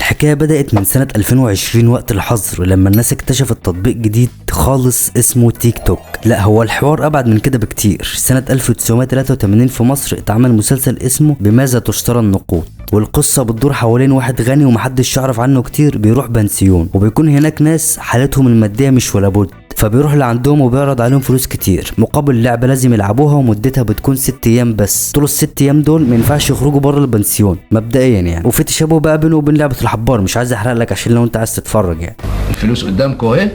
الحكاية بدأت من سنة 2020 وقت الحظر، لما الناس اكتشفت تطبيق جديد خالص اسمه تيك توك. لا، هو الحوار ابعد من كده بكتير. سنة 1983 في مصر اتعمل مسلسل اسمه بماذا تشترى النقود، والقصة بتدور حوالين واحد غني ومحدش يعرف عنه كتير، بيروح بنسيون وبيكون هناك ناس حالتهم المادية مش ولا بد، فبيروح لعندهم وبيعرض عليهم فلوس كتير مقابل لعبة لازم يلعبوها ومدتها بتكون 6 ايام بس. طول ال6 ايام دول ما ينفعش يخرجوا بره البنسيون مبدئيا يعني. وفي تشابه بقى بينه وبين لعبة الحبار، مش عايز احرق لك عشان لو انت عايز تتفرج يعني. الفلوس قدامكم اهي،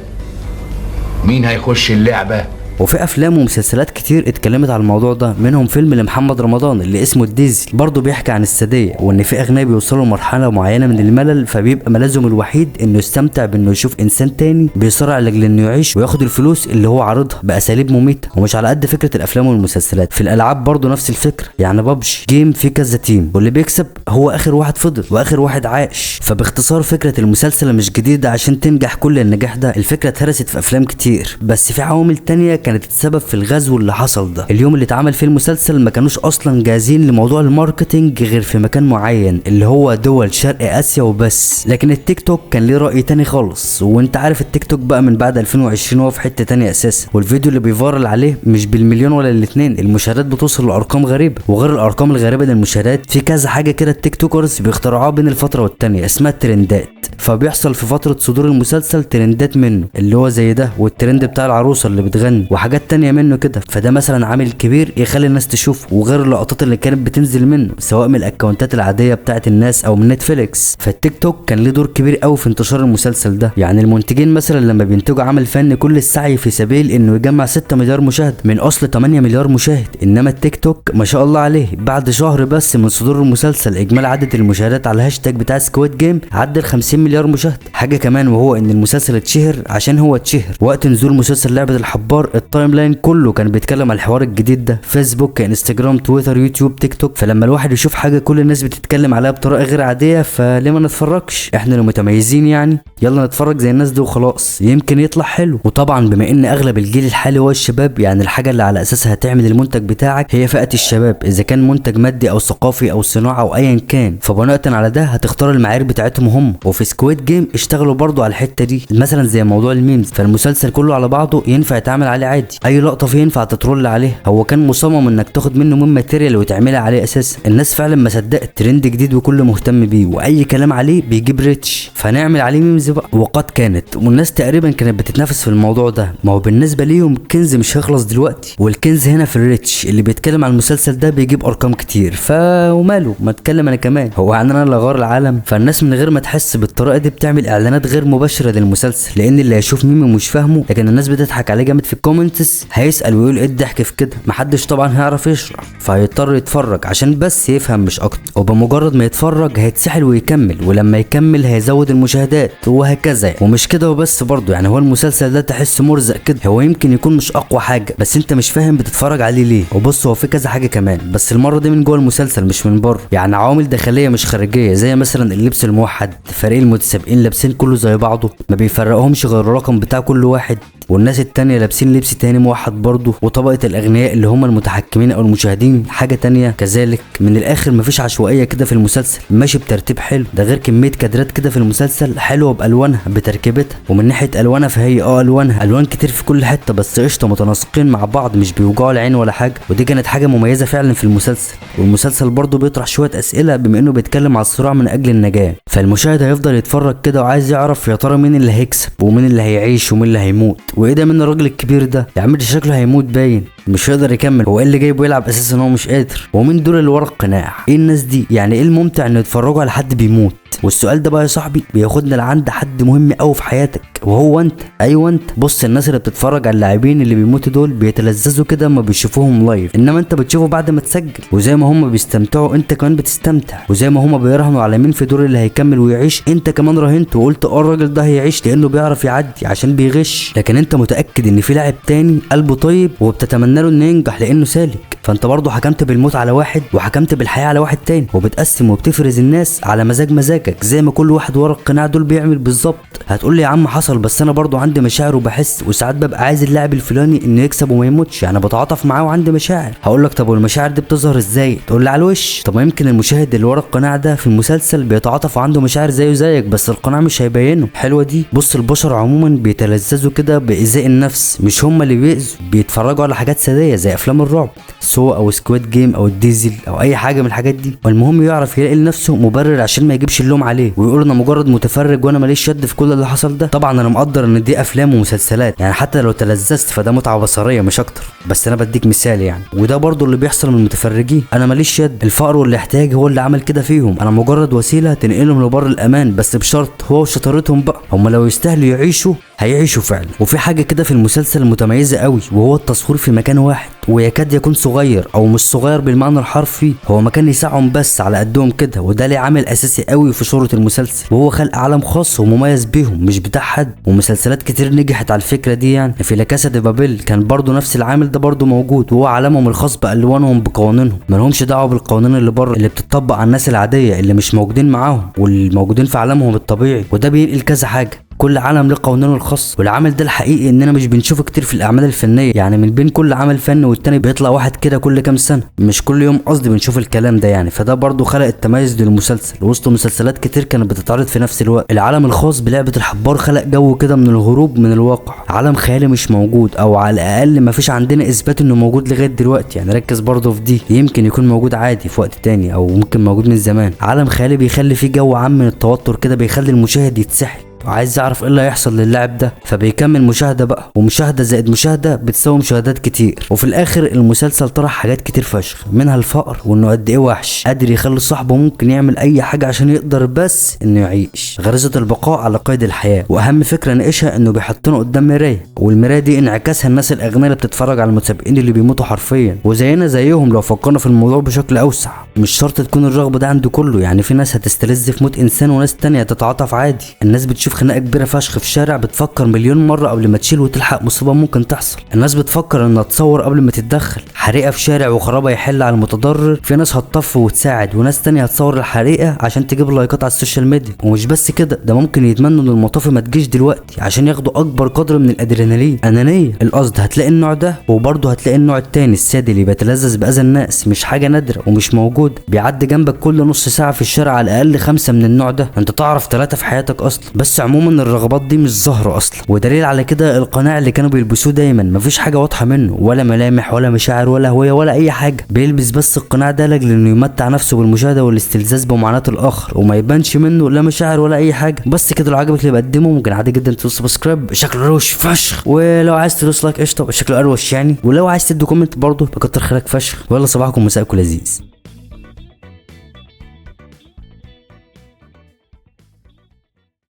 مين هيخش اللعبة؟ وفي افلام ومسلسلات كتير اتكلمت على الموضوع ده، منهم فيلم لمحمد رمضان اللي اسمه الديزل، برضه بيحكي عن السادية وان في اغنياء بيوصلوا لمرحلة معينة من الملل، فبيبقى ملاذهم الوحيد انه يستمتع بانه يشوف انسان تاني بيصارع لاجل انه يعيش وياخد الفلوس اللي هو عارضها باساليب مميته. ومش على قد فكرة الافلام والمسلسلات، في الالعاب برضه نفس الفكرة. يعني PUBG game في كذا team، واللي بيكسب هو اخر واحد فضل واخر واحد عاش. فباختصار فكرة المسلسل مش جديدة عشان تنجح كل النجاح ده، الفكرة اتهرست في افلام كتير، بس في عوامل تانية كانت السبب في الغزو اللي حصل ده. اليوم اللي اتعمل فيه المسلسل ما كانوش اصلا جاهزين لموضوع ال marketing غير في مكان معين اللي هو دول شرق اسيا وبس. لكن التيك توك كان ليه رأي تاني خالص، وانت عارف التيك توك بقى من بعد 2020 هو في حتة تانية اساسا، والفيديو اللي بي viral عليه مش بالمليون ولا الاثنين، المشاهدات بتوصل لارقام غريبة. وغير الارقام الغريبة للمشاهدات، في كذا حاجة كده ال TikTokers بيخترعوها بين الفترة والتانية اسمها الترندات. فبيحصل في فترة صدور المسلسل ترندات منه اللي هو زي ده، والترند بتاع العروسة اللي بتغني وحاجات تانية منه كده. فده مثلا عامل كبير يخلي الناس تشوفه، وغير اللقطات اللي كانت بتنزل منه سواء من الاكونتات العادية بتاعت الناس او من نتفليكس. فالتيك توك كان ليه دور كبير قوي في انتشار المسلسل ده. يعني المنتجين مثلا لما بينتجوا عمل فني كل السعي في سبيل انه يجمع 6 مليار مشاهد من اصل 8 مليار مشاهد، انما التيك توك ما شاء الله عليه بعد شهر بس من صدور المسلسل اجمالي عدد المشاهدات على الهاشتاج بتاع Squid Game عدى 50 مليار مشاهد. حاجة كمان وهو ان المسلسل اتشهر عشان هو اتشهر وقت نزول مسلسل لعبة الحبار. ال timeline كله كان بيتكلم على الحوار الجديد ده، فيسبوك، انستجرام، تويتر، يوتيوب، تيك توك. فلما الواحد يشوف حاجة كل الناس بتتكلم عليها بطريقة غير عادية، فليه ما نتفرجش؟ احنا اللي متميزين يعني، يلا نتفرج زي الناس دي وخلاص، يمكن يطلع حلو. وطبعا بما ان اغلب الجيل الحالي هو الشباب، يعني الحاجة اللي على اساسها هتعمل المنتج بتاعك هي فئة الشباب، اذا كان منتج مادي او ثقافي او صناعة او ايا كان. فبناء على ده هتختار المعايير بتاعتهم هم. وفي Squid Game اشتغلوا برضو على الحتة دي، مثلا زي موضوع ال memes. فالمسلسل كله على بعضه ينفع يتعمل عليه عادي، اي لقطة فيه ينفع ت troll عليها. هو كان مصمم انك تاخد منه meme material وتعملها عليه اساسا. الناس فعلا ما صدقت، ترند جديد وكله مهتم بيه واي كلام عليه بيجيب reach، فنعمل عليه memes بقى. وقد كانت، والناس تقريبا كانت بتتنافس في الموضوع ده، ما هو بالنسبة ليهم كنز مش هيخلص دلوقتي، والكنز هنا في ال reach. اللي بيتكلم عن المسلسل ده بيجيب ارقام كتير، ف وماله ما اتكلم انا كمان، هو يعني انا اللي غار العالم؟ فالناس من غير ما تحس بالطريقة دي بتعمل اعلانات غير مباشرة للمسلسل، لان اللي هيشوف ميم مش فاهمه لكن الناس بتضحك عليه جامد في ال comments هيسال ويقول ايه الضحك في كده، محدش طبعا هيعرف يشرح، فهيضطر يتفرج عشان بس يفهم مش اكتر. وبمجرد ما يتفرج هيتسحل ويكمل، ولما يكمل هيزود المشاهدات وهكذا. ومش كده وبس برضه، يعني هو المسلسل ده تحس مرزق كده، هو يمكن يكون مش اقوى حاجة بس انت مش فاهم بتتفرج عليه ليه. وبص، هو في كذا حاجة كمان، بس المرة دي من جوه المسلسل مش من بره، يعني عوامل داخلية مش خارجية، زي مثلا اللبس الموحد، فريق المتسابقين لابسين كله زي بعضه ما بيفرقهمش غير الرقم بتاع كل واحد، والناس التانية لابسين لبس تاني موحد برضه، وطبقة الأغنياء اللي هم المتحكمين أو المشاهدين حاجة تانية كذلك. من الآخر مفيش عشوائية كده في المسلسل، ماشي بترتيب حلو، ده غير كمية كادرات كده في المسلسل حلوة بألوانها بتركيبتها. ومن ناحية ألوانها فهي ألوانها ألوان كتير في كل حتة، بس قشطة متناسقين مع بعض، مش بيوجعوا العين ولا حاجة، ودي كانت حاجة مميزة فعلا في المسلسل. والمسلسل برضه بيطرح شوية أسئلة بما إنه بيتكلم على الصراع من أجل النجاة، فالمشاهد هيفضل يتفرج كده وعايز يعرف يا ترى مين اللي هيكسب ومين اللي هيعيش ومين اللي هيموت، وايه ده من الراجل الكبير ده يا عم، ده شكله هيموت باين مش هيقدر يكمل، هو ايه اللي جايبه يلعب اساسا هو مش قادر، ومين دول اللي ورا القناع، ايه الناس دي، يعني ايه الممتع ان يتفرجوا على حد بيموت؟ والسؤال ده بقى يا صاحبي بياخدنا لعند حد مهم قوي في حياتك، وهو انت. ايوه انت. بص، الناس اللي بتتفرج على اللاعبين اللي بيموتوا دول بيتلذذوا كده اما بيشوفوهم live، انما انت بتشوفه بعد ما تسجل، وزي ما هم بيستمتعوا انت كمان بتستمتع، وزي ما هم بيراهنوا على مين في دور اللي هيكمل ويعيش انت كمان راهنت وقلت الراجل ده هيعيش لانه بيعرف يعدي عشان بيغش، لكن انت متاكد ان في لاعب تاني قلبه طيب وبتتمنى له انه ينجح لانه سالك. فانت برضه حكمت بالموت على واحد وحكمت بالحياة على واحد تاني، وبتقسم وبتفرز الناس على مزاج مزاجك زي ما كل واحد ورا القناع دول بيعمل بالظبط. هتقول لي يا عم حصل، بس انا برضه عندي مشاعر وبحس، وساعات ببقى عايز اللاعب الفلاني انه يكسب وما يموتش، يعني بتعاطف معاه وعندي مشاعر. هقول لك طب والمشاعر دي بتظهر ازاي؟ تقول لي على الوش. طب ما يمكن المشاهد اللي ورا القناع ده في المسلسل بيتعاطف وعنده مشاعر زيه زيك، بس القناع مش هيبينه. حلوة دي. بص، البشر عموما بيتلذذوا كده بايذاء النفس، مش هم اللي بيأذوا، بيتفرجوا على حاجات ساديه زي افلام الرعب Saw او Squid Game او الديزل او اي حاجة من الحاجات دي، والمهم يعرف يلاقي لنفسه مبرر عشان ما يجيبش اللوم عليه ويقول انا مجرد متفرج وانا ماليش يد في كل اللي حصل ده. طبعا انا مقدر ان دي افلام ومسلسلات، يعني حتى لو تلذذت فده متعه بصريه مش اكتر، بس انا بديك مثال يعني. وده برضو اللي بيحصل من المتفرجين، انا ماليش يد، الفقر والاحتياج هو اللي عمل كده فيهم، انا مجرد وسيلة تنقلهم لبر الامان، بس بشرط هو وشطارتهم بقى، هم لو يستاهلوا يعيشوا هيعيشوا فعلا. وفي حاجة كده في المسلسل متميزة قوي، وهو التصوير في مكان واحد ويكاد يكون صغير او مش صغير بالمعنى الحرفي، هو مكان يسعهم بس على قدهم كده، وده ليه عامل اساسي قوي في شهرة المسلسل، وهو خلق عالم خاص ومميز بيهم مش بتاع حد. ومسلسلات كتير نجحت على الفكرة دي، يعني في La Casa de Papel كان برضو نفس العامل ده برضو موجود، وهو عالمهم الخاص بالوانهم بقوانينهم، مالهمش دعوه بالقوانين اللي بره اللي بتطبق على الناس العادية اللي مش موجودين معاهم والموجودين في عالمهم الطبيعي. وده بينقل كذا حاجة، كل عالم له قوانينه الخاص، والعمل ده الحقيقي اننا مش بنشوفه كتير في الاعمال الفنية، يعني من بين كل عمل فني والتاني بيطلع واحد كده كل كام سنة، مش كل يوم قصدي بنشوف الكلام ده يعني. فده برضو خلق التميز للمسلسل وسط مسلسلات كتير كانت بتتعرض في نفس الوقت. العالم الخاص بلعبه الحبار خلق جو كده من الهروب من الواقع، عالم خيالي مش موجود، او على الاقل ما فيش عندنا اثبات انه موجود لغاية دلوقتي، يعني ركز برضو في دي، يمكن يكون موجود عادي في وقت تاني او ممكن موجود من زمان. عالم خيالي بيخلي فيه جو عام من التوتر كده، بيخلي المشاهد يتسحل وعايز يعرف ايه اللي هيحصل للاعب ده، فبيكمل مشاهده بقى، ومشاهدة زائد مشاهده بتساوي مشاهدات كتير. وفي الاخر المسلسل طرح حاجات كتير فشخ، منها الفقر وانه قد ايه وحش قادر يخلي صاحبه ممكن يعمل اي حاجة عشان يقدر بس انه يعيش، غريزة البقاء على قيد الحياة. واهم فكرة ناقشها انه بيحطنا قدام مراية، والمرايه دي انعكاسها الناس الاغنياء اللي بتتفرج على المتسابقين اللي بيموتوا حرفيا، وزينا زيهم لو فكرنا في الموضوع بشكل اوسع. مش شرط تكون الرغبة ده عند كله، يعني في ناس هتستلذ في موت انسان وناس تانية تتعاطف عادي. الناس بتشوف خناقه كبيرة فشخ في شارع بتفكر مليون مرة قبل ما تشيل وتلحق مصيبة ممكن تحصل. الناس بتفكر انها تصور قبل ما تتدخل، حريقة في شارع وخرابه يحل على المتضرر، في ناس هتطف وتساعد وناس تانية هتصور الحريقه عشان تجيب لايكات على ال social media. ومش بس كده، ده ممكن يتمنوا ان المطافي ما تجيش دلوقتي عشان ياخدوا اكبر قدر من الادرينالين. انانية القصد. هتلاقي النوع ده وبرضه هتلاقي النوع التاني السادي اللي بيتلذذ باذى الناس، مش حاجة نادرة ومش موجود، بيعدي جنبك كل نص ساعة في الشارع على الاقل 5 من النوع ده، انت تعرف 3 في حياتك اصلا. بس عموما الرغبات دي مش ظاهره اصلا، ودليل على كده القناع اللي كانوا بيلبسوه دايما مفيش حاجة واضحة منه، ولا ملامح ولا مشاعر ولا هوية ولا اي حاجة، بيلبس بس القناع ده لاجل انه يمتع نفسه بالمشاهدة والاستلذاذ بمعاناة الاخر، وما يبانش منه لا مشاعر ولا اي حاجة. بس كده لو عجبك اللي بقدمه ممكن عادي جدا تدوس subscribe شكله روش فشخ، ولو عايز تدوس like قشطه شكله اروش يعني، ولو عايز تدي comment برضه بكتر خيرك فشخ. ويلا صباحكم ومساءكم لذيذ.